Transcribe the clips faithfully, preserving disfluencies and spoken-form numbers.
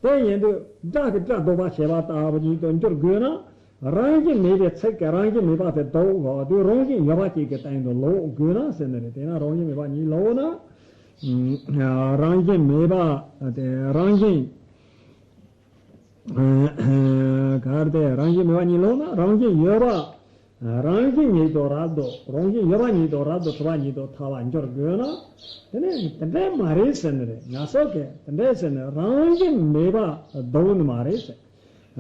དེ་ཡིན་དུས་སྒྲ་གི་སྒྲ་ལྡོག་པ་བྱས་པ་ལྟ་བུ་ཉིད་དུ་འགྱུར་དགོས་ན། རང་བཞིན་མེད་པའི་ཚིག་གིས་རང་བཞིན་མེད་པ་དེ་ལྡོག་དགོས་དུས་རང་བཞིན་ཡོད་པ་གཅིག་གི་སྟེང་དུ་ལོག་དགོས་ན་ཟེར་ནི་རེད། དེས་ན་རང་བཞིན་མེད་པ་གཉིས་ལོག་ན། རང་བཞིན་མེད་པ་དེ་རང་བཞིན། ག་རེ་དེ་རང་བཞིན་མེད་པ་གཉིས་ལོག་ན་རང་བཞིན་ཡོད་པ། རང་བཞིན་ཉིད་དུ་རབ་ཏུ་རང་བཞིན་ཡོད་པ་ཉིད་དུ་རབ་ཏུ་གྲུབ་པ་ཉིད་དུ་ཐལ་བར་འགྱུར་དགོས་ན། དེ་ནི་དེ་འདྲ་མ་རེད་ཟེར་ནི་རེད། ང་ཚོ་གིས་དེ་འདྲ་ཟེར་ནི་རང་བཞིན་མེད་པ་ལྡོག་ནི་མ་རེད་ཟེར།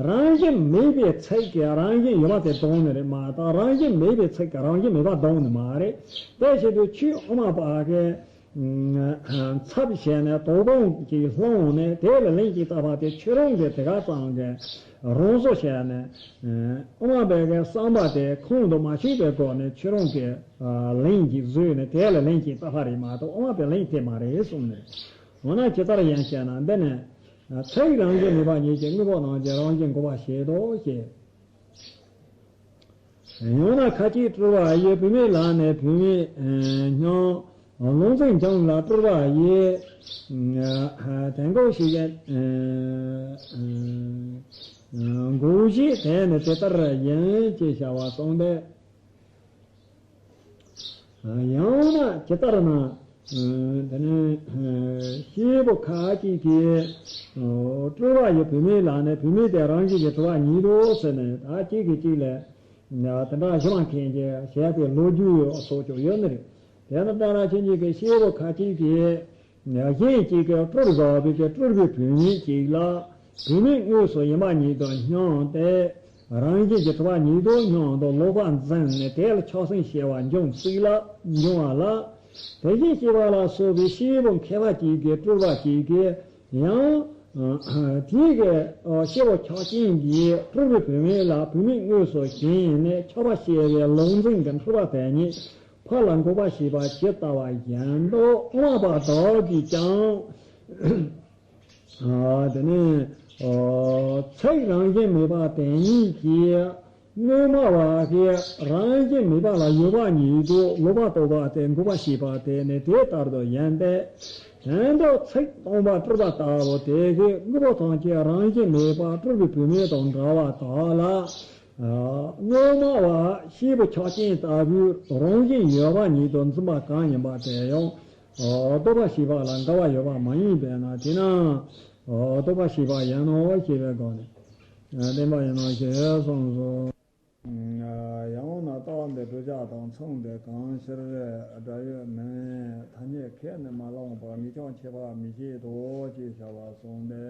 རང་བཞིན་མེད་པའི་ཚིག་གིས་རང་བཞིན་ཡོད་པ་དེ་ལྡོག་ནི་རེད་མ་གཏོགས་རང་བཞིན་མེད་པའི་ཚིག་གིས་རང་བཞིན་མེད་པ་ལྡོག་ནི་མ་རེད། དེ་བྱེད་དུས་ཆོས་དབུ་མ་པ་གིས། ཚབ་བྱས་ནས་དོགས་སློང་གིས་བསླངས་ནས་དེ་ལ་ལན་གཅིག་བཏབ་པ་དེ་ཁྱོད་རང་གིས་དེ་ག་ཙམ་གྱི་རང་བཟོ་བྱས་ནས། ཨ་མ་བས་ཀྱི་བསམ་པ་དེ་ཁོང་དུ་མ་ཆུད་པའི་སྒོ་ནས་ཁྱོད་རང་གིས་ལན་གཅིག་བཟོས་ནས་དེ་ལ་ལན་གཅིག་བཏབ་པ་རེད་མ་གཏོགས་ཨ་མ་བས་ལན་དེ་མ་རེད་གསུངས་ནས། འོ་ན་ཇི་ལྟར་ཡིན་ཞེ་ན། འདི་ནི་ཚིག་རང་བཞིན་མེད་པ་ཉིད་ཀྱིས་དངོས་པོ་རྣམས་ཀྱི་རང་བཞིན་འགོག་པར་བྱེད་དོ་ཞེས། ཡང་ན་ཁ་ཅིག་སྤྲུལ་པ་ཡི་བུད་མེད་ལ་ནི་བུད་མེད་སྙམ། ལུང་འཛིན་སྒྲ་ལ་སྤྲུལ་པ་ཡི། དེ་འགོག་ཞིག་འགོག་བྱེད་དེ་ནི་དེ་ལྟར་ཡིན་ཅེས་བྱ་བ་གསུངས་ཏེ། ཡང་ན་ཇི་ལྟར་ན། དེ་ནི་སྐྱེས་བུ་ཁ་ཅིག་གིས་སྤྲུལ་པ་ཡི་བུད་མེད་ལ་ནི་བུད་མེད་དེ་རང་བཞིན་གྱིས་གྲུབ་པ་ཉིད་དོ་ཟེར་ནས་ད་གཅིག་གིས་གཅིག་ལ་དེ་འདྲ་གཞི་མ་མཁན་གྱི་བྱས་པའི་ལོ་རྒྱུས་སོགས་ཀྱང་ཡོད་ནི་རེད། དེ་ནི་སྟག་ར་ཆོས་འབྱུང་གི་སྐྱེས་བུ་ཁ་ཅིག་གིས། གཞན་གཅིག་གིས་སྤྲུལ་བཞག་པའི་གི་སྤྲུལ་པའི་བུད་མེད་ཅིག་ལ་བུད་མེད་དངོས་སུ་ཡིན་པ་ཉིད་དུ་སྙམ་སྟེ། རང་བཞིན་གྱིས་གྲུབ་པ་ཉིད་དུ་སྙམ་དུ་ལོག་པར་འཛིན་ནས་དེ་ལ་ཆགས་ཞེན་སྐྱེ་བ་འབྱུང་སྲིད་ལ་འབྱུང་བ་ལ། དེ་བཞིན་གཤེགས་པ་ལ་སོགས་པའི་སྐྱེས་བུ་མཁས་པ་ཅིག་གིས་སྤྲུལ་པ་ཅིག་གིས་ཡང་དེའི་གི་སྐྱེས་བུ་ཆགས་ཅན་གྱིས་སྤྲུལ་པའི་བུད་མེད་ལ་བུད་མེད་དངོས་སུ་ཞེན་ནས་ཆགས་པ་སྐྱེ་བའི་ལུང་འཛིན་གྱི་འཁྲུལ་པ་དེ་ཉིད་ཕར་ལ་འགོག་པ་བྱེད་པ་ཇི་ལྟ་བ་བཞིན་དུ་དབུ་མ་པ་དག་གིས་ཀྱང་། དེ་ནས་ཚིག་རང་བཞིན་མེད་པ་དེ་ཉིད་ཀྱིས་དངོས་སྨྲ་བ་གིས་རང་བཞིན་མེད་པ་ལ་ཡོད་པ་ཉིད་དུ་ལོག་པར་རྟོག་པ་དེ་འགོག་པ་བྱེད་པ་དེ་ནི་དེ་ལྟར་དུ་ཡིན་ཏེ། དོན་དུ་ཚིག་སྟོང་པ་སྤྲུལ་པ་ལྟ་བུ་དེ་གིས་དངོས་པོ་ཐམས་ཅད་རང་བཞིན་མེད་པ་སྤྲུལ་པའི་བུད་མེད་དང་འདྲ་བ་དག་ལ། དངོས་སྨྲ་བ་སྐྱེས་བུ་ཆགས་ཅན་ལྟ་བུས་རང་བཞིན་ཡོད་པ་ཉིད་དུ་འཛིན་པ་གང་ཡིན་པ་དེ་ཡང་ལྡོག་པ་ཞེས་པ་ལ་འགལ་བ་ཡོད་པ་མ་ཡིན་པས་ན། དེས་ན་ལྡོག་པ་ཞེས་པ་ཡིན་ནོ་ཞེས་པའི་སྒོ་ནས་བསྟན་པ་ཡིན་ནོ་ཞེས་གསུངས་སོ། ཡང་ན་རྟགས་འདི་བསྒྲུབ་བྱ་དང་མཚུངས་ཏེ་གང་ཕྱིར་སྒྲ་ཡོད་མིན་ཐ་སྙད་ཁས་ནི་མ་བླངས་པར་ངེས་ཀྱང་ཁྱད་པར་མི་བཞེད་དོ་ཞེས་བྱ་བ་གསུངས་ཏེ།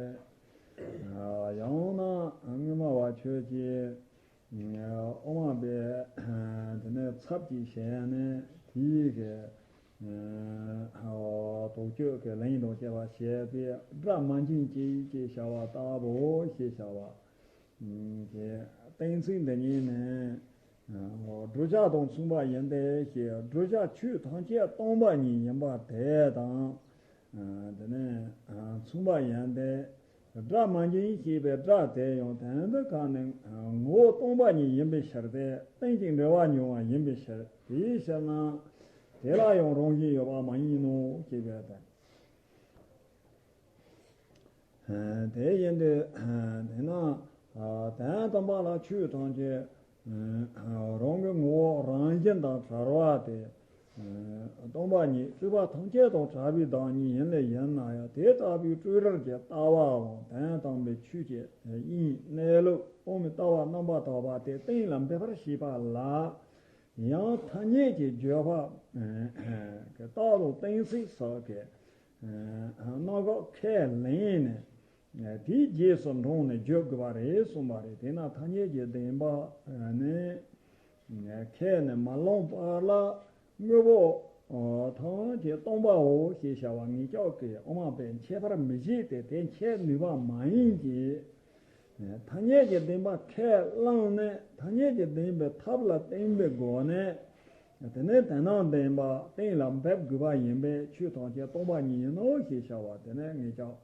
ཡང་ན་དངོས་སྨྲ་བ་ཁྱོད་ཀྱིས་དབུ་མ་པའི་དེ་ནས་ཚབ་ཀྱིས་བྱས་ནས་དེའི་གི་དོགས་གཅོད་ཀྱི་ལན་དང་བཅས་པ་བྱས་ཏེ་སྒྲ་མ་འབྱིན་ཅིག་ཅེས་བྱ་བ་ལྟ་བུའོ་ཞེས་བྱ་བ། གཏན་ཚིགས་འདི་ཉིད་ནི་བསྒྲུབ་བྱ་དང་མཚུངས་པ་ཡིན་ཏེ་ཞེས་བསྒྲུབ་བྱ་ཆོས་ཐམས་ཅད་སྟོང་པ་ཉིད་ཡིན་པ་དེ་དང་། དེ་ནས་མཚུངས་པ་ཡིན་ཏེ། སྒྲ་མ་འབྱིན་ཞེས་པའི་སྒྲ་དེ་ཡང་དོན་དུ་གང་ནི་ངོ་བོ་སྟོང་པ་ཉིད་ཡིན་པའི་ཕྱིར་ཏེ་རྟེན་ཅིང་འབྲེལ་བར་འབྱུང་བ་ཡིན་པའི་ཕྱིར། དེའི་ཕྱིར་ན་དེ་ལ་ཡང་རང་བཞིན་ཡོད་པ་མ་ཡིན་ནོ་ཞེས་པའི་དོན། དེ་ཡིན་ཏེ། དེས་ན་དོན་དམ་པ་ལ་ཆོས་ཐམས་ཅད་རང་གི་ངོ་བོ་རང་བཞིན་དང་བྲལ་བ་སྟེ། སྟོང་པ་ཉིད་སྤྲོས་པ་ཐམས་ཅད་དང་བྲལ་བའི་བདག་ཉིད་ཡིན་ལས་ཡིན་ན་ཡང་དེ་ལྟ་བུའི་སྤྲོས་བྲལ་གྱི་ལྟ་བའང་དོན་དམ་པའི་ཆོས་ཀྱི་དབྱིངས་གནས་ལུགས་དབུ་མའི་ལྟ་བ་རྣམ་པར་དག་པ་དེ་གཏན་ལ་འབེབས་པར་བྱེད་པ་ལ། ཡང་ཐ་སྙད་ཀྱི་བརྗོད་པ་གི་རྟགས་དང་གཏན་ཚིགས་སོགས་ཀྱི་རྣམ་གཞག་ཁས་ལེན་ནས། དེའི་རྗེས་སུ་འབྲངས་ནས་བརྗོད་དགོས་པ་རེད་གསུངས་པ་རེད། དེས་ན་ཐ་སྙད་ཀྱི་བདེན་པ་ནི་ཁས་ནི་མ་བླངས་པ་ལ་དངོས་པོ་ཐམས་ཅད་སྟོང་པའོ་ཞེས་བྱ་བ་ངེས་ཀྱང་གི་དབུ་མ་པས་འཆད་པར་མི་བྱེད་དེ། དེ་འཆད་ནུས་པ་མ་ཡིན་གྱི། ཐ་སྙད་ཀྱི་བདེན་པ་ཁས་བླངས་ནས་ཐ་སྙད་ཀྱི་བདེན་པའི་ཐབས་ལ་བརྟེན་པའི་སྒོ་ནས། དེ་ནས་དོན་དམ་བདེན་པ་གཏན་ལ་འབེབས་དགོས་པ་ཡིན་པས་ཆོས་ཐམས་ཅད་སྟོང་པ་ཉིད་ཡིན་ནོ་ཞེས་བྱ་བ་དེ་ནི་ངེས་ཀྱང་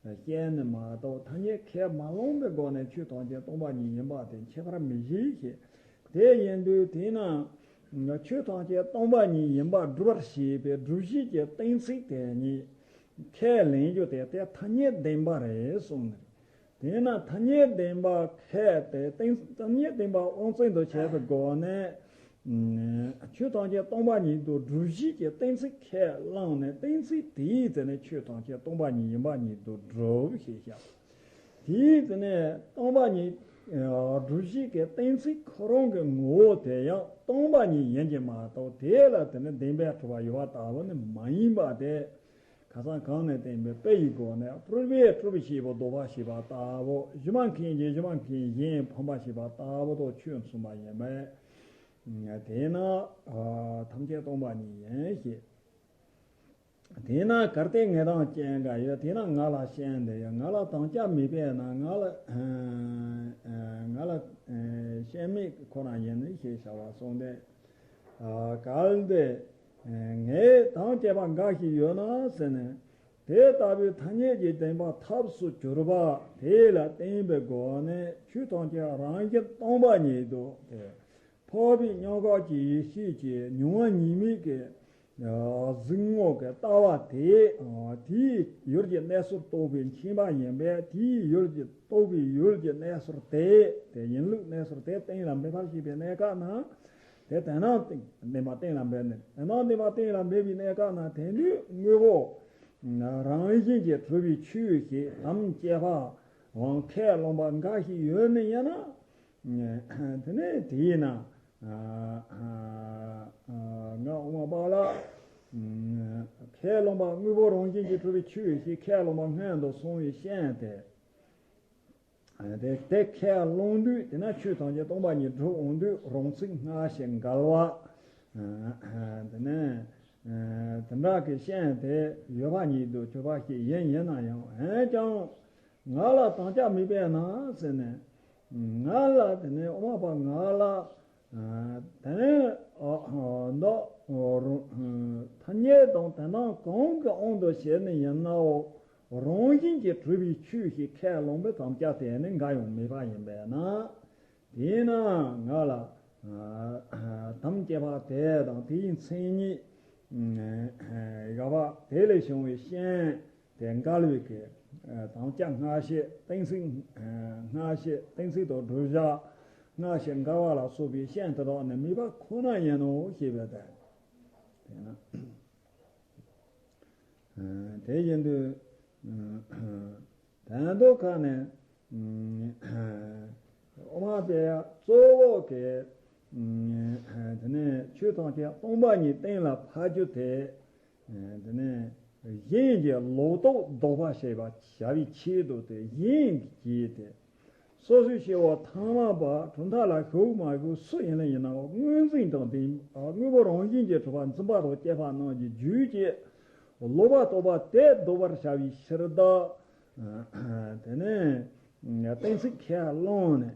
བཤད་ནི་མ་གཏོགས་ཐ་སྙད་ཁས་མ་བླངས་པའི་སྒོ་ནས་ཆོས་ཐམས་ཅད་སྟོང་པ་ཉིད་ཡིན་པ་དེ་འཆད་པར་མི་བྱེད་ཞེས། དེ་ཡིན་དུས་དེས་ན་ཆོས་ཐམས་ཅད་སྟོང་པ་ཉིད་ཡིན་པ་སྒྲུབ་པར་བྱེད་པའི་སྒྲུབ་བྱེད་ཀྱི་གཏན་ཚིགས་དེ་ཉིད་ཁས་ལེན་རྒྱུ་དེ་དེ་ཐ་སྙད་བདེན་པ་རེད་གསུངས་ནས། དེས་ན་ཐ་སྙད་བདེན་པ་ཁས་ཏེ་གཏན་ཐ་སྙད་བདེན་པ་དབང་བཙན་དུ་བྱས་པའི་སྒོ་ནས། ཆོས་ཐམས་ཅད་སྟོང་པ་ཉིད་དུ་སྒྲུབ་བྱེད་ཀྱི་གཏན་ཚིགས་ཁས་བླངས་ནས། གཏན་ཚིགས་དེའི་ཚེ་ནས་ཆོས་ཐམས་ཅད་སྟོང་པ་ཉིད་ཡིན་པ་ཉིད་དུ་སྒྲུབ་ཞེས་བྱ། དེའི་ཚེ་ནས་སྟོང་པ་ཉིད་སྒྲུབ་བྱེད་ཀྱི་གཏན་ཚིགས་ཁོ་རང་གི་ངོ་བོ་དེ་ཡང་སྟོང་པ་ཉིད་ཡིན་གྱི་མ་གཏོགས། དེ་ལ་དེ་ནི་བདེན་པས་གྲུབ་པ་ཡོད་པ་ལྟ་བུ་ནི་མ་ཡིན་པ་སྟེ། ཁ་སང་གོང་ནས་བསྟན་པའི་དཔེ་ཡི་སྒོ་ནས། སྤྲུལ་པས་སྤྲུལ་པའི་སྐྱེས་བུ་བཟློག་པར་བྱེད་པ་ལྟ་བུ། སྒྱུ་མ་མཁན་གྱིས་སྒྱུ་མ་མཁན་གཞན་ཕམ་པར་བྱེད་པ་ལྟ་བུ་དང་ཆོས་མཚུངས་པ་ཡིན་པས། དེས་ན་ཐམས་ཅད་སྟོང་པ་ཉིད་ཡིན་ཞེས། དེས་ན་གལ་ཏེ་ངས་དམ་བཅས་འགའ་ཡོད། དེས་ན་ང་ལ་ཤན་དེ་ཡོད། ང་ལ་དམ་བཅའ་མེད་པས་ན། ང་ལ་ང་ལ་ཤན་མེད་ཁོ་ན་ཡིན་ཞེས་བྱ་བ་གསུངས་ཏེ། གལ་ཏེ་ངས་དམ་བཅས་པ་འགའ་ཞིག་ཡོད་ན་ཟེར་ནས། དེ་ལྟ་བུའི་ཐ་སྙད་ཀྱི་བདེན་པ་ཐབས་སུ་གྱུར་པ་དེ་ལ་བརྟེན་པའི་སྒོ་ནས་ཆོས་ཐམས་ཅད་རང་བཞིན་སྟོང་པ་ཉིད་དུ་སྟེ། འཕགས་པའི་མྱང་འདས་ཀྱི་ཡེ་ཤེས་ཀྱི་མྱོང་བ་གཉིས་མེད་ཀྱི་གཟིགས་ངོ་གི་ལྟ་བ་དེ། དེའི་ཡུལ་གྱི་གནས་སུ་གཏོགས་པའི་མཁྱེན་པ་ཡིན་པས། དེའི་ཡུལ་གྱི་རྟོགས་པའི་ཡུལ་གྱི་གནས་སུ་དེ། དེ་ཡིན་ལུགས་གནས་སུ་དེ་གཏན་ལ་འབེབས་པར་བྱེད་པའི་གནས་སྐབས་ན། དེ་དོན་དམ་བདེན་པ་གཏན་ལ་འབེབས་ནས། དོན་དམ་བདེན་པ་གཏན་ལ་འབེབས་པའི་གནས་སྐབས་ན། དེ་དུས་དངོས་པོ་རང་བཞིན་གྱིས་གྲུབ་པའི་ཆོས་ཤིག་དམ་བཅས་པའམ་ཁས་བླངས་པ་འགའ་ཞིག་ཡོད་ནི་ཡིན་ན། དེ་ནས་དེས་ན་ང་དབུ་མ་པ་ལ་ཁས་བླངས་པ། དངོས་པོ་རང་བཞིན་གྱིས་གྲུབ་པའི་ཆོས་ཞེས་ཁས་བླངས་པ་སྔོན་དུ་སོང་བའི་ཤན་དེ། དེ་དེ་ཁས་བླངས་དུས། དེས་ན་ཆོས་ཐམས་ཅད་སྟོང་པ་ཉིད་སྒྲུབ་འོང་དུས། རང་ཚིག་སྔ་ཕྱི་འགལ་བ། དེ་ནས་དེ་འདྲ་གི་ཤན་དེ་ཡོད་པ་ཉིད་དུ་གྱུར་པ་ཞིག་ཡིན། ཡིན་ན་ཡང་འོན་ཀྱང་། ང་ལ་དམ་བཅའ་མེད་པས་ན་ཟེར་ནས། ང་ལ་དེ་ནས་དབུ་མ་པ་ང་ལ་དེ་ནས་འདི་ཐ་སྙད་དང་དོན་དམ་གང་གི་དབང་དུ་བྱས་ནས་ཡིན་ནའོ། རང་བཞིན་གྱིས་གྲུབ་པའི་ཆོས་ཤིག་ཁས་བླངས་པའི་དམ་བཅའ་དེ་ནི་འགའ་ཡང་མེད་པ་ཡིན་པས་ན། དེས་ན་ང་ལ་དམ་བཅས་པ་དེ་དང་དེའི་མཚན་ཉིད་དགག་པ་དེ་ལས་བྱུང་བའི་ཤན་དེ་འགལ་བའི་གི་དམ་བཅའ་སྔ་ཕྱི། གཏན་ཚིགས་སྔ་ཕྱི། གཏན་ཚིགས་དང་བསྒྲུབ་བྱ་སྔ་ཕྱི་འགལ་བ་ལ་སོགས་པའི་ཤན་དེ་དག་ནི་མེད་པ་ཁོ་ན་ཡིན་ནོ་ཞེས་པའི་དོན། དེས་ན། དེ་བཞིན་དུ་དོན་ལྡོག་ཁ་ནས་དབུ་མ་པའི་གཙོ་བོ་གི་དེ་ནས་ཆོས་ཐམས་ཅད་སྟོང་པ་ཉིད་གཏན་ལ་ཕབ་རྒྱུ་དེ། དེ་ནས་གཞན་གྱི་ལོག་རྟོག་ལྡོག་པ་བྱེད་པ་བྱ་བའི་ཆེད་དུ་དེ་གཞན་གྱིས་དེ། སོ་སོའི་སྐྱེ་བོ་ཐ་མལ་པ་གྲུབ་མཐའ་ལ་ཞུགས་མ་ཞུགས་སུ་ཡིན་ན་ཡིན་ནའང་། དངོས་འཛིན་དང་ལྡན་དངོས་པོ་རང་བཞིན་གྱིས་གྲུབ་པ་འཛིན་པ་དང་བཅས་པ་རྣམས་ཀྱི་རྒྱུད་ཀྱི་ལོག་པ་རྟོག་པ་དེ་ལྡོག་པར་བྱ་བའི་ཕྱིར་དུ། དེ་ནས་གཏན་ཚིགས་ཁས་བླངས་ནས།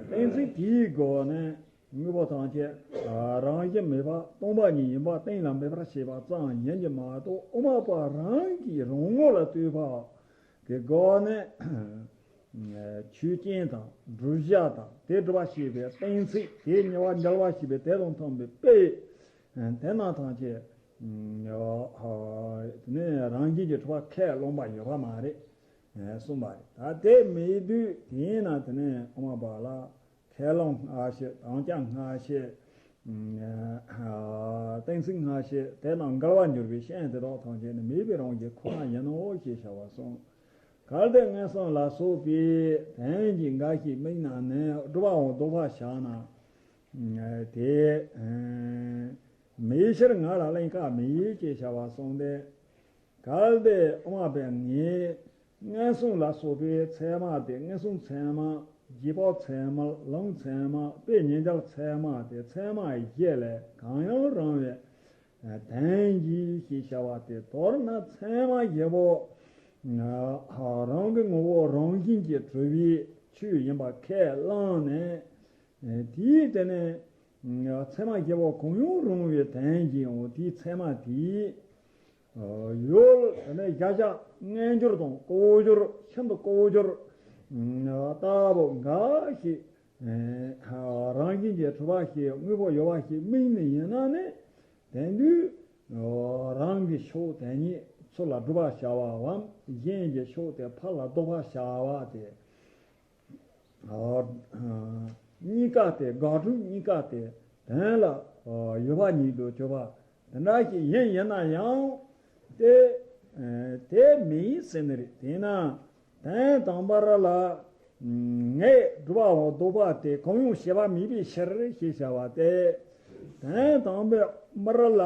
གཏན་ཚིགས་དེའི་སྒོ་ནས་དངོས་པོ་ཐམས་ཅད་རང་བཞིན་མེད་པ་སྟོང་པ་ཉིད་ཡིན་པ་གཏན་ལ་འབེབས་པར་བྱེད་པ་ཙམ་ཡིན་གྱི་མ་གཏོགས། དབུ་མ་པ་རང་གིས་རང་ངོ་ལ་ལྟོས་པ་གི་སྒོ་ནས་ཆོས་ཅན་དང་བསྒྲུབ་བྱ་དང་དེ་སྒྲུབ་པར་བྱེད་པའི་གཏན་ཚིགས། དེ་ཉེ་བར་འབྲེལ་བར་བྱེད་པའི་དེ་དང་མཐུན་པའི་དཔེ་དེ་རྣམས་ཐམས་ཅད་དེ་ནས་རང་བཞིན་གྱིས་གྲུབ་པ་ཁས་བླངས་པ་ཡོད་པ་མ་རེད། གསུངས་པ་རེད། ད་དེ་མེད་དུས་དེས་ན་དེ་ནས་དབུ་མ་པ་ལ་ཁས་བླངས་སྔ་ཕྱི། དམ་བཅའ་སྔ་ཕྱི། གཏན་ཚིགས་སྔ་ཕྱི། དེ་རྣམས་འགལ་བར་འགྱུར་བའི་ཤན་དེ་དག་ཐམས་ཅད་ནི་མེད་པའི་རང་བཞིན་ཁོ་ན་ཡིན་ནོ་ཞེས་བྱ་བ་གསུངས། གལ་ཏེ་མངོན་སུམ་ལ་སོགས་པའི་དོན་གྱིས་འགའ་ཞིག་དམིགས་ན་ནི་སྒྲུབ་པའང་ལྡོག་པར་བྱ་ན། དེ་མེད་ཕྱིར་ང་ལ་གླེང་ཁག་མེད་ཅེས་བྱ་བ་གསུངས་ཏེ། གལ་ཏེ་དབུ་མ་པས་ངས་མངོན་སུམ་ལ་སོགས་པའི་ཚད་མ་དེ། མངོན་སུམ་ཚད་མ། རྗེས་དཔག་ཚད་མ། ལུང་ཚད་མ། དཔེ་ཉེ་འབྲེལ་ཚད་མ་དེ་ཚད་མ་བཞི་ལས་གང་ཡང་རུང་བའི་དོན་གྱིས་ཞེས་བྱ་བ་དེ། མདོར་ན་ཚད་མ་བཞི་པོ་རང་གི་ངོ་བོ་རང་བཞིན་གྱིས་གྲུབ་པའི་ཆོས་ཡིན་པ་ཁས་བླངས་ནས། དེའི་དེ་ནས་ཚད་མ་བཞི་པོ་གང་ཡང་རུང་བའི་དོན་གྱིས་འོ་དེའི་ཚད་མ་དེའི་ཡུལ་དེ་ནས་གཞལ་བྱ་མངོན་གྱུར་དང་ལྐོག་གྱུར། ཤིན་ཏུ་ལྐོག་གྱུར་ལྟ་བུ་འགའ་ཞིག་རང་བཞིན་གྱིས་གྲུབ་པ་ཞིག་དངོས་པོ་ཡོད་པ་ཞིག་དམིགས་ནས་ཡིན་ན་ནི། དེ་དུས་རང་གི་ཕྱོགས་དེ་ཉིད་ཚུར་ལ་སྒྲུབ་པར་བྱ་བའམ། གཞན་གྱི་ཕྱོགས་དེ་ཕར་ལ་ལྡོག་པར་བྱ་བ་དེ། གཉིས་ཀ་སྟེ། དགག་སྒྲུབ་གཉིས་ཀ་སྟེ་དོན་ལ་ཡོད་པ་ཉིད་དུ་གྱུར་པ་དེ་འདྲ་ཞིག་ཡིན། ཡིན་ན་ཡང་དེ་དེ་མིན་ཟེར་ནི་རེད། དེས་ན་དོན་དམ་པར་ལ་ངས་སྒྲུབ་པའམ་ལྡོག་པ་སྟེ་གང་ཡང་བྱས་པ་མེད་པའི་ཕྱིར་ཞེས་བྱ་བ་སྟེ། དོན་དམ་པར་ལ་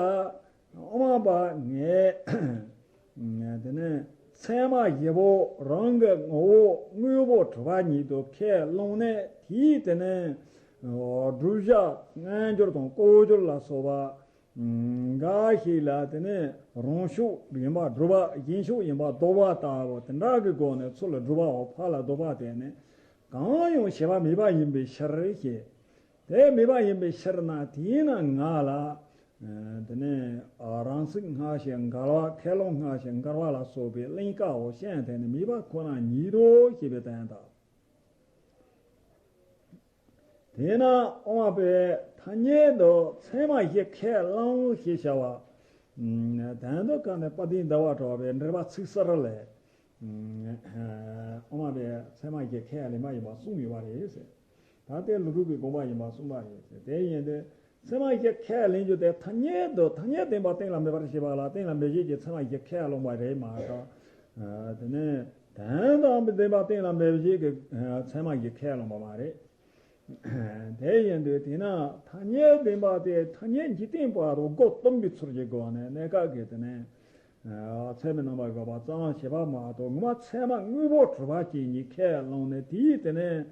དབུ་མ་པ་ངས་དེ་ནས་ཚད་མ་བཞི་པོ་རང་གི་ངོ་བོ་དངོས་པོར་གྲུབ་པ་ཉིད་དུ་ཁས་བླངས་ནས། དེའི་དེ་ནས་བསྒྲུབ་བྱ་སྔ་འགྱུར་དང་ལྐོག་གྱུར་ལ་སོགས་པ་འགའ་ཞིག་ལ་དེ་ནས་རང་ཕྱོགས་ཡིན་པ་སྒྲུབ་པ། གཞན་ཕྱོགས་ཡིན་པ་ལྡོག་པ་ལྟ་བུ་དེ་འདྲ་གི་སྒོ་ནས་ཚུར་ལ་སྒྲུབ་པའམ་ཕར་ལ་ལྡོག་པ་དེ་ནི་གང་ཡང་བྱས་པ་མེད་པ་ཡིན་པའི་ཕྱིར་ཞེས། དེ་མེད་པ་ཡིན་པའི་ཕྱིར་ན། དེས་ན་ང་ལ་དེ་ནས་རང་ཚིག་སྔ་ཕྱི་འགལ་བ། ཁས་བླངས་སྔ་ཕྱི་འགལ་བ་ལ་སོགས་པའི་གླེང་དཀའ་བ་གཞན་དེ་ནི་མེད་པ་ཁོ་ན་ཉིད་དོ་ཞེས་པའི་དོན་དང་། དེས་ན་དབུ་མ་པས་ཐ་སྙད་དུ་ཚད་མ་བཞི་ཁས་བླངས་ཞེས་བྱ་བ། དོན་དུ་བཀར་ནས་དཔལ་ལྡན་ཟླ་བ་གྲགས་པའི་འགྲེལ་པ་ཚིག་གསར་ལས། དབུ་མ་པས་ཚད་མ་བཞི་ཁས་ལེན་པ་ཡིན་པ་གསུངས་ཡོད་པ་རེད་ཟེར། ད་ལྟའི་ལུགས་སྒྲུབ་ཀྱི་དགོངས་པ་ཡིན་པ་གསུངས་པ་རེད་ཟེར། དེ་ཡིན་དུས་ཚད་མ་བཞི་ཁས་ལེན་རྒྱུ་དེ་ཐ་སྙད་དུ། ཐ་སྙད་བདེན་པ་གཏན་ལ་འབེབས་པར་བྱེད་པ་ལ་གཏན་ལ་འབེབས་བྱེད་ཀྱི་ཚད་མ་བཞི་ཁས་བླངས་པ་རེད་མ་གཏོགས། དེ་ནས་དོན་དམ་པའི་བདེན་པ་གཏན་ལ་འབེབས་བྱེད་ཀྱི་ཚད་མ་བཞི་ཁས་བླངས་པ་མ་རེད། དེ་ཡིན་དུས་དེས་ན་ཐ་སྙད་བདེན་པ་དེ་ཐ་སྙད་འཇིག་རྟེན་པ་དང་སྒོ་བསྟུན་པའི་ཚུལ་གྱི་སྒོ་ནས་གནད་འགག་གི་དེ་ནས་ཚད་མའི་རྣམ་པ་དགག་པ་ཙམ་བྱས་པ་མ་གཏོགས། ངོ་མ་ཚད་མ་དངོས་པོར་གྲུབ་པ་ཅིག་ཉིད་ཁས་བླངས་ནས། དེའི་དེ་ནས་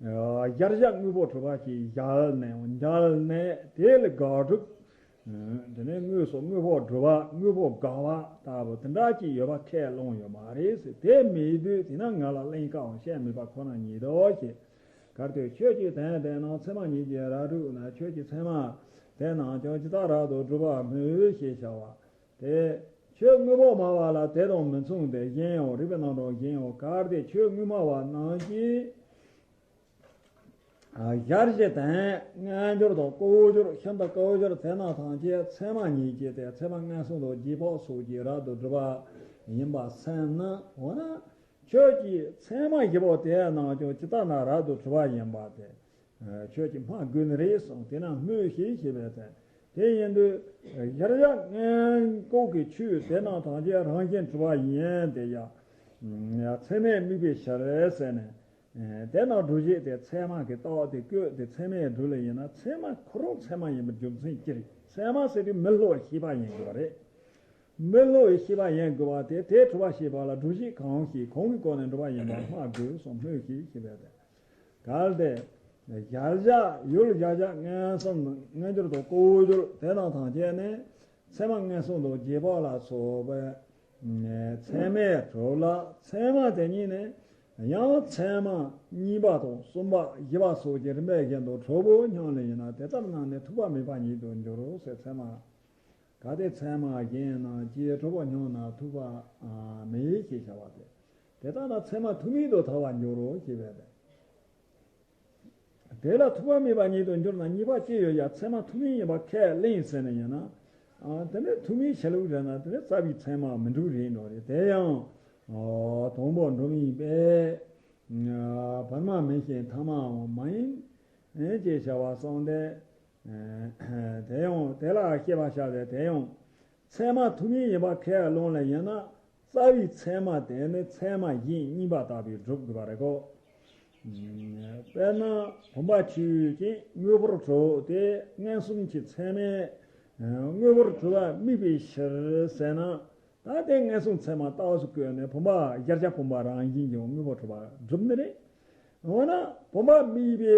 གཞལ་བྱ་དངོས་པོར་གྲུབ་པ་ཅིག་གཞལ་ནས་འཇལ་ནས། དེ་ལ་དགག་སྒྲུབ། དེ་ནས་དངོས་སུ་དངོས་པོར་སྒྲུབ་པ། དངོས་པོ་དགག་པ་ལྟ་བུ་དེ་འདྲ་ཅིག་ཡོད་པ་ཁས་བླངས་ཡོད་མ་རེད་ཟེར། དེ་མེད་དུས་དེས་ན་ང་ལ་གླེང་དཀའ་བ་གཞན་མེད་པ་ཁོ་ན་ཉིད་དོ་ཞེས། གལ་ཏེ་ཁྱོད་ཀྱི་དོན་དེ་རྣམས་ཚད་མ་ཉིད་ཀྱིས་རབ་གྲུབ་ན། ཁྱོད་ཀྱི་ཚད་མ་དེ་རྣམས་ཀྱང་ཇི་ལྟར་རབ་ཏུ་གྲུབ་པར་སྨོས་ཞེས་བྱ་བ་དེ། ཁྱོད་དངོས་པོ་སྨྲ་བ་ལ་དེ་དང་མི་མཚུངས་ཏེ། གཞན་ཡང་། རིགས་པའི་རྣམ་གྲངས་གཞན་ཡང་། གལ་ཏེ་ཁྱོད་དངོས་སྨྲ་བ་རྣམས་ཀྱིས་གཞལ་བྱའི་དོན་སྔ་འགྱུར་དང་ལྐོག་གྱུར། ཤིན་ཏུ་ལྐོག་གྱུར་དེ་རྣམས་ཐམས་ཅད་ཚད་མ་ཉིད་ཀྱིས་ཏེ། ཚད་མ་མངོན་སུམ་དང་རྗེས་དཔག་སོགས་ཀྱིས་རབ་ཏུ་གྲུབ་པ་ཡིན་པར་སེམས་ན། འོ་ན་ཁྱོད་ཀྱིས་ཚད་མ་བཞི་པོ་དེ་རྣམས་ཀྱང་ཇི་ལྟར་ན་རབ་ཏུ་གྲུབ་པ་ཡིན་པ་དེ་ཁྱོད་ཀྱིས་སྨྲ་དགོས་ནི་རེད་གསུངས། དེས་ན་སྨྲོས་ཤིག་ཞེས་པའི་དོན། དེ་ཡིན་དུས་གཞལ་བྱ་མངོན་ལྐོག་གི་ཆོས་དེ་རྣམས་ཐམས་ཅད་རང་བཞིན་གྲུབ་པ་ཡིན་ཏེ། ཡ་ཚད་མས་དམིགས་པའི་ཕྱིར་ཟེར་ནས། དེ་རྣམས་སྒྲུབ་བྱེད་དེ་ཚད་མ་གི་རྟགས་དེ་བཀོད་དེ། ཚད་མས་སྒྲུབ་ལེ་ཡིན་ན་ཚད་མ་ཁོ་རང་ཚད་མ་ཡིན་པའི་རྒྱུ་མཚན་ཅི་རེད། ཚད་མ་ཟེར་དུས་མི་སླུ་བའི་ཤེས་པ་ཡིན་དགོས་པ་རེད། མི་སླུ་བའི་ཤེས་པ་ཡིན་དགོས་པ་དེ། དེ་གྲུབ་པར་བྱེད་པ་ལ་སྒྲུབ་བྱེད་གང་ཞིག་གང་གི་སྒོ་ནས་འགྲུབ་པ་ཡིན་པ་སྨྲ་དགོས་གསུངས། སྨྲོས་ཤིག་ཞེས་པས་ཏེ། གལ་ཏེ་གཞལ་བྱ་ཡུལ་གཞལ་བྱ་མངོན་སུམ་མངོན་གྱུར་དང་ལྐོག་གྱུར་དེ་རྣམས་ཐམས་ཅད་ནི་ཚད་མ་མངོན་སུམ་དང་རྗེས་དཔག་ལ་སོགས་པའི་ཚད་མས་གྲུབ་ལ། ཚད་མ་དེ་ཉིད་ནི་ཡང་ཚད་མ་གཉིས་པ་དང་གསུམ་པ་བཞི་པ་སོགས་ཀྱི་རིམ་པ་བཞིན་དུ་གྲུབ་པོ་སྙམ་ལེ་ཡིན་ན། དེ་ལྟར་ན་ནི་ཐུག་པ་མེད་པ་ཉིད་དུ་འགྱུར་རོ་ཟེར། ཚད་མ་གལ་ཏེ་ཚད་མ་གཞན་རྣམས་ཀྱིས་གྲུབ་པོ་སྙམ་ན་ཐུག་པ་མེད་ཞེས་བྱ་བ་སྟེ། དེ་ལྟར་ན་ཚད་མ་ཐུག་མེད་དུ་ཐལ་བར་འགྱུར་རོ་ཞེས་པས་ཏེ། དེ་ལ་ཐུག་པ་མེད་པ་ཉིད་དུ་འགྱུར་ན་ཉེས་པ་ཅི་ཡོད་ཀྱང་། ཚད་མ་ཐུག་མེད་ཡིན་པ་ཁས་ལེན་ཟེར་ནས་ཡིན་ན། ཨ། དེ་ནས་ཐུག་མེད་བྱེད་ལུགས་རེད་ན། དེ་ནས་རྩ་བའི་ཚད་མ་མི་འགྲུབ་རེད་འགྲོ་རེད། དེ་ཡང་། ཨ། དང་པོ་འགྲོ་མིན་པས། ཨ། བར་མ་མིན་ཞིང་ཐ་མའང་མ་ཡིན། ཨེ། ཅེས་བྱ་བ་གསུངས་ཏེ། ཨ། དེ་ཡང་དེ་ལ་བཤད་པ་བྱ་སྟེ། དེ་ཡང་། ཚད་མ་ཐུག་མེད་ཡིན་པ་ཁས་བླངས་ལ་ཡིན་ན། རྩ་བའི་ཚད་མ་དེ་ནི་ཚད་མ་གཞན་གཉིས་པ་ལྟ་བུའི་སྒྲུབ་དགོས་པ་རེད་གོ། དཔེར་ན་བུམ་པ་ཆོས་ཅན་དངོས་པོར་གྲུབ་སྟེ། མངོན་སུམ་གྱི་ཚད་མས་དངོས་པོར་གྲུབ་པ་དམིགས་པའི་ཕྱིར་ཟེར་ན། ད་དེ་མངོན་སུམ་ཚད་མ་རྟགས་སུ་བཀོད་ནས་བུམ་པ་གཞལ་བྱ་བུམ་པ་རང་བཞིན་གྱིས་དངོས་པོར་གྲུབ་པ་སྒྲུབ་ནི་རེད། འོ་ན་བུམ་པ་དམིགས་པའི་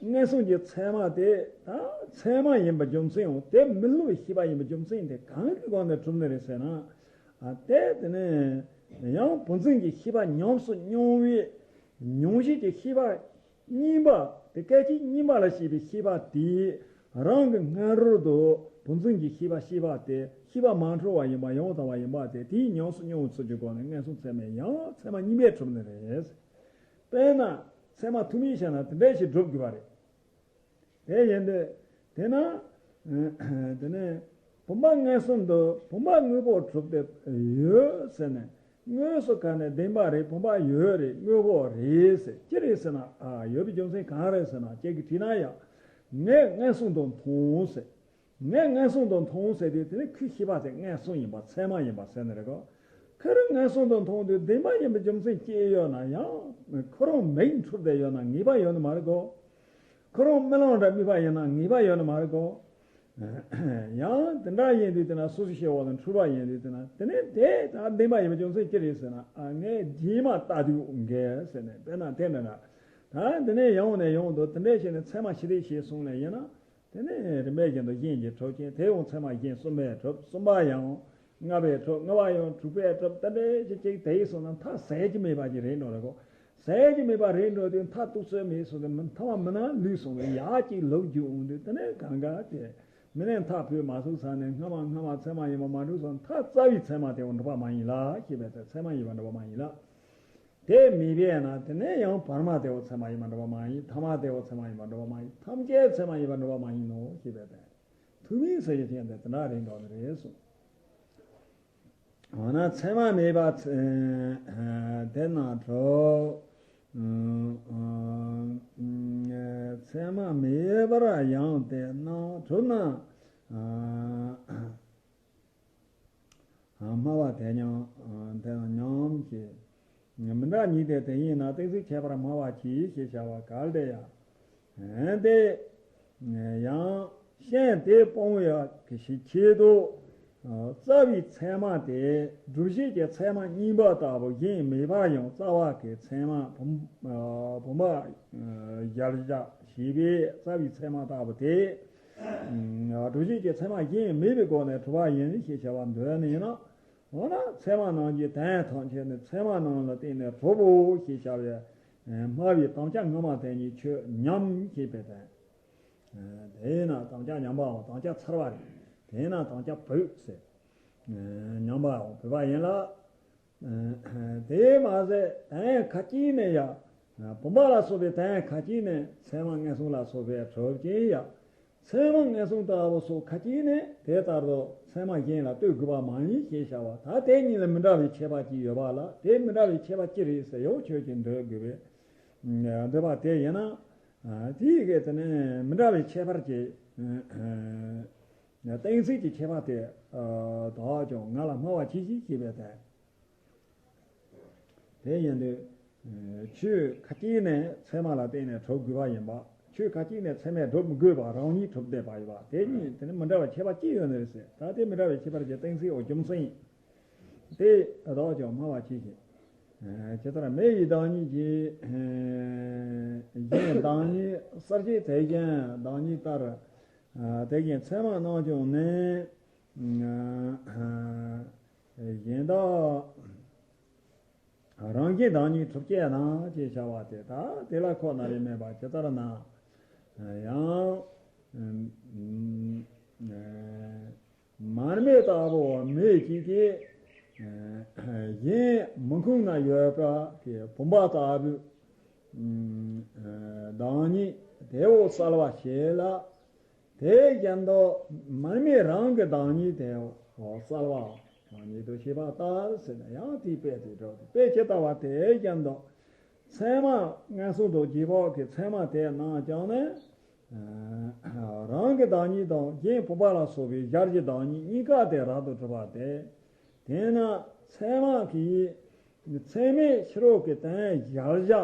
མངོན་སུམ་གྱི་ཚད་མ་དེ་ད་ཚད་མ་ཡིན་པའི་རྒྱུ་མཚན་འོང་། དེ་མི་སླུ་བའི་ཤེས་པ་ཡིན་པའི་རྒྱུ་མཚན་དེ་གང་གི་སྒོ་ནས་གྲུབ་ནི་རེད་ཟེར་ན། ཨ། དེ་དེ་ནས་ཡང་བུམ་འཛིན་གྱི་ཤེས་པ་ཉམས་སུ་མྱོང་བའི་མྱོང་བྱེད་ཀྱི་ཤེས་པ་གཉིས་པ་དེ། སྐད་ཅིག་གཉིས་པ་ལ་སྐྱེས་པའི་ཤེས་པ་དེས་རང་གི་སྔ་རོལ་དུ་བུམ་འཛིན་གྱི་ཤེས་པ་སྐྱེས་པ་དེ། ཤེས་པ་མ་འཁྲུལ་བ་ཡིན་པ་ཡང་དག་པ་ཡིན་པ་དེ། དེའི་ཉམས་སུ་མྱོང་བའི་ཚུལ་གྱི་སྒོ་ནས་མངོན་སུམ་ཚད་མས་ཡང་ཚད་མ་གཉིས་པས་གྲུབ་ནི་རེད། དཔེར་ན་ཚད་མ་ཐུག་མེད་བྱས་ན་དེ་འདྲ་ཞིག་སྒྲུབ་དགོས་པ་རེད། དེ་ཡིན་ཏེ། དེས་ན། དེ་ནས་བུམ་པ་མངོན་སུམ་དུ་བུམ་པ་དངོས་པོར་གྲུབ་སྟེ་ཡོད་ཟེར་ནས། དངོས་སུ་ག་ནས་བདེན་པ་རེད། བུམ་པ་ཡོད་རེད། དངོས་པོ་རེད་ཟེར། ཅི་རེད་ཟེར་ན། ཨ། ཡོད་པའི་རྒྱུ་མཚན་གང་རེད་ཟེར་ན། ཁྱེད་ཀྱིས་དྲིས་ན་ཡང་། ངས་མངོན་སུམ་དུ་མཐོང་ཟེར། ངས་མངོན་སུམ་དུ་མཐོང་ཟེར་དུས། དེ་ནི་ཁོས་ཤེས་པ་དེ་མངོན་སུམ་ཡིན་པ། ཚད་མ་ཡིན་པ་ཟེར་ནི་རེད་གོ། ཁོ་རང་མངོན་སུམ་དུ་མཐོང་དུས་བདེན་པ་ཡིན་པའི་རྒྱུ་མཚན་ཅི་ཡོད་ན། ཡང་ཁོ་རང་མིག་འཁྲུལ་བསྡད་ཡོད་ན་ངེས་པ་ཡོད་ནི་མ་རེད་གོ། ཁོ་རང་རྨི་ལམ་འདྲ་རྨིས་པ་ཡིན་ན་ངེས་པ་ཡོད་ནི་མ་རེད་གོ། ཡང་དེ་འདྲ་ཡིན་དུས། དེ་ན་སོ་སོའི་ཤེས་པ་ལ་འཁྲུལ་པ་ཡིན་དུས། དེ་ན་དེ་ནི་དེ་ད་བདེན་པ་ཡིན་པའི་རྒྱུ་མཚན་ཅི་རེད་ཟེར་ན། ཨ། ངས་རྗེས་མ་ལྟ་དུས་འགལ་ཟེར་ནས། དཔེར་ན་དེ་འདྲ་ན། ད་དེ་ནས་ཡང་ནས་ཡང་དུ་དེ་འདྲ་བྱས་ནས་ཚད་མ་ཕྱི་བལྟས་བྱས་སོང་ནས་ཡིན་ན། དེ་ནས་རིམ་པས་བཞིན་དུ་གཞན་གྱིས་གྲུབ་ཅིང་། དེ་ཡང་ཚད་མ་གཞན་གསུམ་པས་གྲུབ། གསུམ་པ་ཡང་ལྔ་པས་གྲུབ། ལྔ་པ་ཡང་དྲུག་པས་གྲུབ། དེ་འདྲ་ཅིག་ཅིག་དེ་ཡིས་སོང་ན་མཐའ་ཟད་ཀྱི་མེད་པ་ཅིག་རེད་འགྲོ་རེད་གོ། ཟད་ཀྱི་མེད་པ་རེད་འགྲོ་དུས། མཐའ་གཏུགས་ཚོད་མེད་སོང་དུས། མཐའ་མ་མི་ན་ལུས་སོང་དུས། ཡར་ཅིག་ལོག་རྒྱུ་འོང་དུས། དེ་ནས་གང་ག་དེ་མི་ནས་མཐའ་བུད་མ་ཚུགས་ས་ནས། སྔ་མ་སྔ་མ་ཚད་མ་ཡིན་པ་མ་གྲུབ་སོང་། མཐའ་རྩ་བའི་ཚད་མ་དེ་འོ་འགྲུབ་པ་མ་ཡིན་ལ་ཞེས་པའི་ཚེ། ཚད་མ་ཡིན་པ་འགྲུབ་པ་མ་ཡིན་ལ། དེ་མེད་པས་ན། དེ་ནས་ཡང་བར་མ་དེ་བོ་ཚད་མ་ཡིན་པ་འགྲུབ་པ་མ་ཡིན། ཐ་མ་དེ་བོ་ཚད་མ་ཡིན་པ་འགྲུབ་པ་མ་ཡིན། ཐམས་ཅད་ཚད་མ་ཡིན་པ་འགྲུབ་པ་མ་ཡིན་ནོ་ཞེས་པའི་དོན། ཐུགས་མིན་ཟེར་རྒྱུ་ཅན་དེ་དེ་འདྲ་རེད་འགྲོ་ནི་རེད་གསུངས། འོ་ན་ཚད་མ་མེད་པ་དེ་ན་གྲུབ། ཚད་མ་མེད་པར་ཡང་དེ་ན་གྲུབ་ན། སྨྲ་བ་དེ་ཉམས། དེ་ཉམས་ཀྱི། མི་འདྲ་ཉིད་དེ་དེ་ཡིན་ན། གཏན་ཚིགས་ཁྱད་པར་སྨྲ་བ་གྱིས་ཞེས་བྱ་བ་གལ་ཏེ་ཡང་། དེ་ཡང་ཤིང་དེ་སྤོང་བའི་ཞིག་ཆེད་དུ། རྩ་བའི་ཚད་མ་དེ་སྒྲུབ་བྱེད་ཀྱི་ཚད་མ་གཉིས་པ་ལྟ་བུ་གཞན་མེད་པ་ཡང་། རྩ་བ་གི་ཚད་མ་བུམ་བུམ་པ་གཞལ་བྱ་ཞེས་པའི་རྩ་བའི་ཚད་མ་ལྟ་བུ་དེ། སྒྲུབ་བྱེད་ཀྱི་ཚད་མ་གཞན་མེད་པའི་སྒོ་ནས་གྲུབ་པ་ཡིན་ཞེས་བྱ་བ་འདོད་ནི་ཡིན་ན། འོ་ན་ཚད་མ་རྣམས་ཀྱི་དོན་ཐམས་ཅད་ནི་ཚད་མ་རྣམས་ལ་བརྟེན་ནས་གྲུབ་བོ་ཞེས་བྱ་བའི་སྨྲ་བའི་དམ་བཅའ་སྔ་མ་དེ་ཉིད་ཆོས་ཉམས་ཞེས་པའི་དོན། དེས་ན་དམ་བཅའ་ཉམས་པའམ་དམ་བཅའ་ཚར་བ་རེད། དེས་ན་དམ་བཅའ་བུད་ཟེར། ཉམས་པའམ་བུད་པ་ཡིན་ལ། དེས་མ་ཟད་དོན་ཁ་ཅིག་ནས་ཡང་། བུམ་པ་ལ་སོགས་པའི་དོན་ཁ་ཅིག་ནས་ཚད་མ་མངོན་སུམ་ལ་སོགས་པས་གྲུབ་ཀྱང་ཡང་། ཚད་མ་མངོན་སུམ་ལྟ་བུ་སོགས་ཁ་ཅིག་ནས་དེ་ལྟར་དུ་ཚད་མ་གཞན་ལ་ལྟོས་དགོས་པ་མ་ཡིན་ཞེས་བྱ་བ། ད་དེ་གཉིས་ལ་མི་འདྲ་བའི་ཁྱད་པར་ཅིག་ཡོད་པ་ལ། དེ་མི་འདྲ་བའི་ཁྱད་པར་ཅི་རེད་ཟེར། ཡང་ཁྱོད་ཀྱིས་འདོད་དགོས་པའི་འདོད་པ་དེ་ཡིན་ན། དེའི་གེ་དེ་ནི་མི་འདྲ་བའི་ཁྱད་པར་གྱི་གཏན་ཚིགས་ཀྱི་ཁྱད་པར་དེ་དག་ཀྱང་ང་ལ་སྨྲ་བ་གྱིས་ཞེས་བྱས་པའི་དོན། དེ་ཡིན་དུས། ཆོས་ཁ་ཅིག་ནས་ཚད་མ་ལ་བརྟེན་ནས་གྲུབ་དགོས་པ་ཡིན་པ། ཆོས་ཁ་ཅིག་ནས་ཚད་མས་གྲུབ་མི་དགོས་པ། རང་ཉིད་གྲུབ་བསྡད་པ་ཡིན་པ། དེ་གཉིས་དེ་ནི་མི་འདྲ་བའི་ཁྱད་པར་ཅི་ཡོད་ནི་རེད་ཟེར། ད་དེ་མི་འདྲ་བའི་ཁྱད་པར་གྱི་གཏན་ཚིགས་འོ་རྒྱུ་མཚན་ཡིན། དེ་དག་ཀྱང་སྨྲ་བ་གྱིས་ཤིག། ཇི་ལྟར་མེ་ཡི་བདག་ཉིད་ཀྱིས། གཞན་བདག་ཉིད་གསལ་བྱེད་དེ་བཞིན་བདག་ཉིད་ལྟར། དེ་བཞིན་ཚད་མ་རྣམས་ཀྱང་ནི། གཞན་དག་རང་བཞིན་བདག་ཉིད་གྲུབ་ཅེས་དང་ཞེས་བྱ་བ་སྟེ། ད་དེ་ལ་ཁོ་ན་རེ་མེད་པ་ཇི་ལྟར་ན། ཡང་། མར་མེ་ལྟ་བུ་མེ་གཅིག་གིས། གཞན་མུན་ཁུང་ན་ཡོད་པ་གི་བུམ་པ་ལྟ་བུ། བདག་ཉིད་དེའོ་གསལ་བར་བྱེད་ལ། དེ་བཞིན་དུ་མར་མེ་རང་གི་བདག་ཉིད་དེ་གསལ་བ་རང་ཉིད་དུ་ཤེས་པ་ལྟར་ཟེར་ན། ཡང་དེའི་དཔེ་དེ་འགྲོ་སྟེ། དཔེ་ཇི་ལྟ་བ་དེ་བཞིན་དུ་ཚད་མ་མངོན་སུམ་དུ་རྗེས་དཔག་གི་ཚད་མ་དེ་རྣམས་ཀྱང་ནི། རང་གི་བདག་ཉིད་དང་གཞན་བུམ་པ་ལ་སོགས་པའི་གཞལ་བྱའི་བདག་ཉིད་གཉིས་ཀ་དེ་རབ་ཏུ་གྲུབ་པ་སྟེ། དེས་ན་ཚད་མ་གིས་ཚད་མས་ཕྱི་རོལ་གྱི་དོན་གཞལ་བྱ།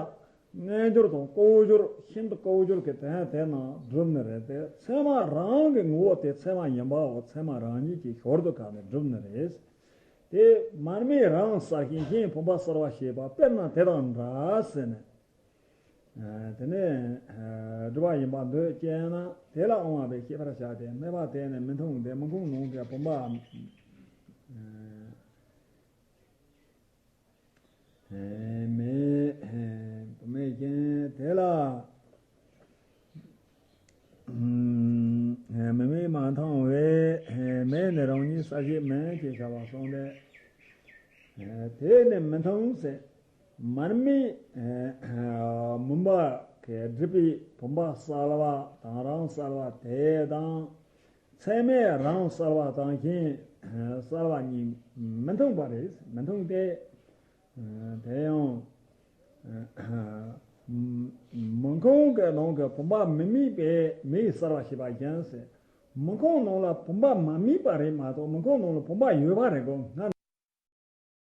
མངོན་གྱུར་དང་ལྐོག་གྱུར། ཤིན་ཏུ་ལྐོག་གྱུར་གྱི་དོན་དེ་རྣམས་སྒྲུབ་ནི་རེད་དེ། ཚད་མ་རང་གི་ངོ་བོ་དེ་ཚད་མ་ཡིན་པའོ། ཚད་མ་རང་ཉིད་ཀྱིས་ཞོར་དུ་གང་ནས་སྒྲུབ་ནི་རེད། དེ་མར་མེ་རང་གསལ་ཞིང་གཞན་བུམ་པ་གསལ་བར་བྱེད་པ་དཔེར་ན་དེ་དང་འདྲ་ཟེར་ནས། དེ་ནས་སྒྲུབ་པ་ཡིན་པར་འདོད་ཅེ་ན། དེ་ལ་དབང་བ་པས་ཤེས་པར་བྱ་སྟེ། སྨྲས་པ་དེས་ནི་མི་མཐོང་སྟེ། མུན་ཁུང་ནང་གི་བུམ་པ། མེད་མེད་ཅིང་དེ་ལ་མི་མིག་མ་མཐོང་བས། མེ་ནི་རང་ཉིད་གསལ་བྱེད་མིན་ཞེས་བྱ་བ་གསུངས་ཏེ། དེ་ནི་མི་མཐོང་ཟེར། མར་མེ་མུན་པ་གིས་བསྒྲིབས་པའི་བུམ་པ་གསལ་བ་དང་རང་གསལ་བ་དེ་དང་། ཚད་མས་རང་གསལ་བ་དང་གཞན་གསལ་བ་གཉིས་མི་མཐུན་པ་རེད། མི་མཐུན་ཏེ། དེ་ཡང་མུན་ཁང་གི་ནང་གི་བུམ་པ་མི་དམིགས་པས་མེ་ཡིས་གསལ་བར་བྱེད་པ་བཞིན་ཟེར། མུན་ཁང་ནང་ལ་བུམ་པ་མ་དམིགས་པ་རེད་མ་གཏོགས་མུན་ཁང་ནང་ལ་བུམ་པ་ཡོད་པ་རེད་གོ། སྔར་